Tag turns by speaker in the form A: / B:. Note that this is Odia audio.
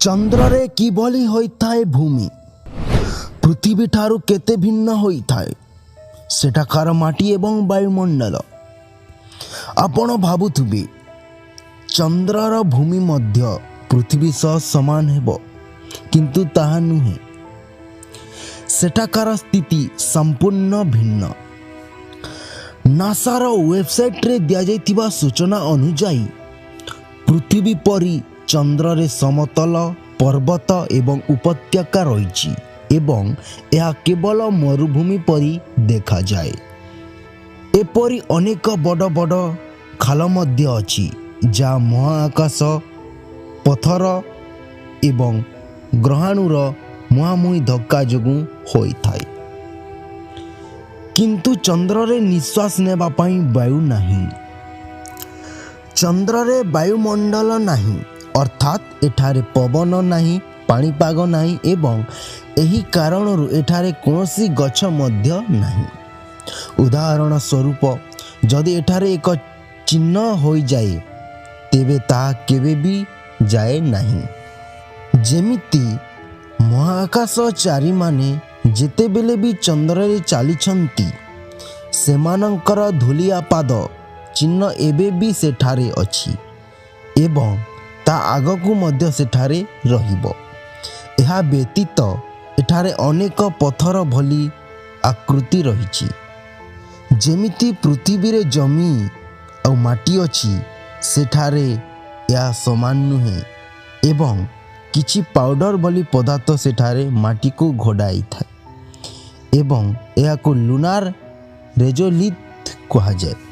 A: ଚନ୍ଦ୍ରରେ କିଭଳି ହୋଇଥାଏ ଭୂମି? ପୃଥିବୀଠାରୁ କେତେ ଭିନ୍ନ ହୋଇଥାଏ ସେଠାକାର ମାଟି ଏବଂ ବାୟୁମଣ୍ଡଳ? ଆପଣ ଭାବୁଥିବେ, ଚନ୍ଦ୍ରର ଭୂମି ମଧ୍ୟ ପୃଥିବୀ ସହ ସମାନ ହେବ, କିନ୍ତୁ ତାହା ନୁହେଁ। ସେଠାକାର ସ୍ଥିତି ସମ୍ପୂର୍ଣ୍ଣ ଭିନ୍ନ। ନାସାର ୱେବସାଇଟ୍ରେ ଦିଆଯାଇଥିବା ସୂଚନା ଅନୁଯାୟୀ, ପୃଥିବୀ ପରି ଚନ୍ଦ୍ରରେ ସମତଳ, ପର୍ବତ ଏବଂ ଉପତ୍ୟକା ରହିଛି ଏବଂ ଏହା କେବଳ ମରୁଭୂମି ପରି ଦେଖାଯାଏ। ଏପରି ଅନେକ ବଡ଼ ବଡ଼ ଖାଲ ମଧ୍ୟ ଅଛି, ଯାହା ମହାକାଶ ପଥର ଏବଂ ଗ୍ରହାଣୁର ମୁହାଁମୁହିଁ ଧକ୍କା ଯୋଗୁଁ ହୋଇଥାଏ। କିନ୍ତୁ ଚନ୍ଦ୍ରରେ ନିଶ୍ୱାସ ନେବା ପାଇଁ ବାୟୁ ନାହିଁ। ଚନ୍ଦ୍ରରେ ବାୟୁମଣ୍ଡଳ ନାହିଁ, ଅର୍ଥାତ୍ ଏଠାରେ ପବନ ନାହିଁ, ପାଣିପାଗ ନାହିଁ ଏବଂ ଏହି କାରଣରୁ ଏଠାରେ କୌଣସି ଗଛ ମଧ୍ୟ ନାହିଁ। ଉଦାହରଣ ସ୍ୱରୂପ, ଯଦି ଏଠାରେ ଏକ ଚିହ୍ନ ହୋଇଯାଏ, ତେବେ ତାହା କେବେ ବି ଯାଏ ନାହିଁ। ଯେମିତି ମହାକାଶଚାରୀମାନେ ଯେତେବେଳେ ବି ଚନ୍ଦ୍ରରେ ଚାଲିଛନ୍ତି, ସେମାନଙ୍କର ଧୂଳିଆ ପାଦ ଚିହ୍ନ ଏବେ ବି ସେଠାରେ ଅଛି ଏବଂ ତା ଆଗକୁ ମଧ୍ୟ ସେଠାରେ ରହିବ। ଏହା ବ୍ୟତୀତ ଏଠାରେ ଅନେକ ପଥର ଭଳି ଆକୃତି ରହିଛି। ଯେମିତି ପୃଥିବୀରେ ଜମି ଆଉ ମାଟି ଅଛି, ସେଠାରେ ଏହା ସମାନ ନୁହେଁ ଏବଂ କିଛି ପାଉଡ଼ର ଭଳି ପଦାର୍ଥ ସେଠାରେ ମାଟିକୁ ଘୋଡ଼ାଇଥାଏ ଏବଂ ଏହାକୁ ଲୁନାର ରେଜୋଲିଥ୍ କୁହାଯାଏ।